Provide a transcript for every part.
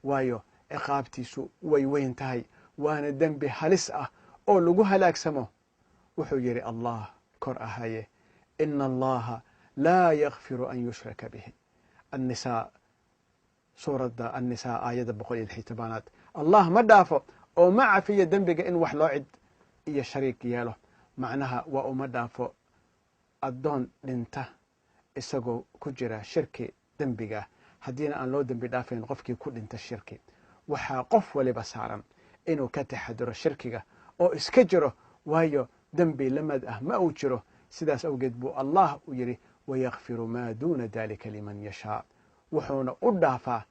Waayo, ciqaabtiisu way weyn tahay, waana dembi halis ah oo lagu halaagsamo. Wuxuu yidhi Allah kor ahaye: "Ina Allaha laa yakfiru an yushraka bihi." Annisaa, suuradda Annisaa, aayadda 116aad. Allah ma dhaafo oo ma cafiyo dembiga in wax loo cid iyo shariik yeelo. Macnaha waa uma dhaafo addoon dhinta isagoo ku jira shirki dembiga. Haddiina aan loo dembi dhaafayn qofkii ku dhinta shirki, waxaa qof waliba saaran inuu ka taxaduro shirkiga oo iska jiro, waayo dembi lamad ah ma uu jiro. Sidaas awgeed buu Allah u yidhi: "Wayakfiru maa duuna dalika liman yashaa." Wuxuuna u dhaafaa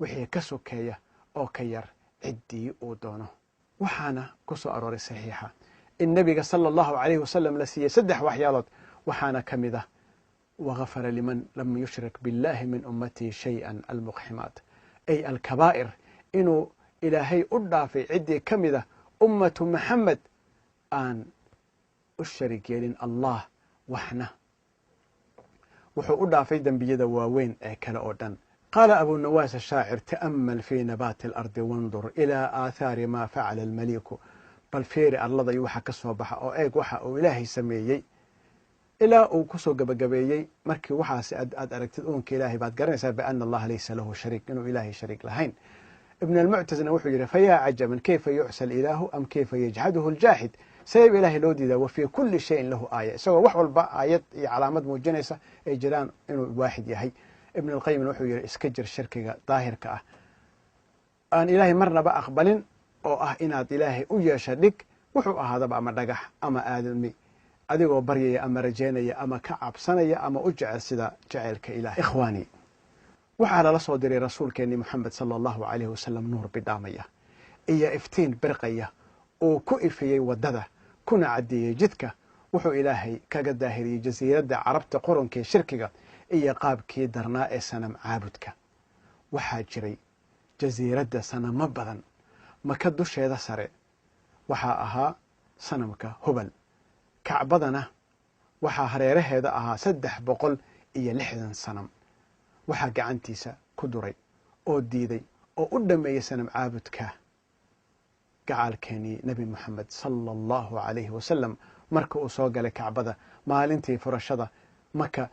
wixii ka sokeeya oo ka yar ciddii uu doono. Waxaana ku soo arooray saxiixa in Nebiga sala Allahu alayh wasalam la siiyey saddex waxyaalood, waxaana ka mid ah: "Wagafara liman lam yushrik biاllahi min ummatihi shay-an", almuqximaat ay alkabaa'ir, inuu Ilaahay u dhaafay ciddii ka mid ah ummatu Maxamed aan u sharig yeelin Allah waxna. Wuxuu u dhaafay dembiyada waaweyn ee kale oo dhan. Qaala Abu Nawaas ashaacir: "Ta'amal fii nabaati alardi wandur ilaa aathaari maa facala almaliiku." Bal fiiri arlada iyo waxa ka soo baxa, oo eeg waxa uu Ilaahay sameeyey, ilaa uu kusoo gabagabeeyey: markii waxaas aad aragtid uunka Ilaahay, baad garanaysaa biana Allaha laysa lahu shariik, inuu Ilaahay shariik lahayn. Ibn Almuctasna wuxuu yidhi: "Fayaa cajaban, kayfa yucsa alilaahu am kayfa yajxaduhu aljaaxid?" Sabab Ilaahay loo diidaa, wa fii kulli shayin lahu aaya, isagoo wax walba aayad iyo calaamad muujinaysa ay jiraan inuu waaxid yahay. Ibn Alqayimna wuxuu yidhi: iska jir shirkiga daahirka ah aan Ilaahay marnaba aqbalin, oo ah inaad Ilaahay u yeesha dhig wuxuu ahaadaba, ama dhagax ama aadami, adigoo baryaya ama rajaynaya ama ka cabsanaya ama u jecel sida jaceylka Ilahay. Ikhwaani, waxaa lala soo diray rasuulkeenii Moxamed sala Allahu alayh wasalam nuur bidhaamaya iyo iftiin birqaya uu ku ifiyey waddada kuna caddeeyey jidka. Wuxuu Ilaahay kaga daahiriyey jasiiradda Carabta qoronkii shirkiga iyo qaabkii darnaa ee sanam caabudka. Waxaa jiray jasiiradda sanamo badan. Maka dusheeda sare waxaa ahaa sanamka Hubal. Kacbadana waxaa hareeraheeda ahaa 360 sanam. Waxaa gacantiisa ku duray oo diiday oo u dhammeeyey sanam caabudka gacaalkeenii Nebi Moxamed sala Allahu alayhi wasalam, marka uu soo galay Kacbada maalintii furashada Maka.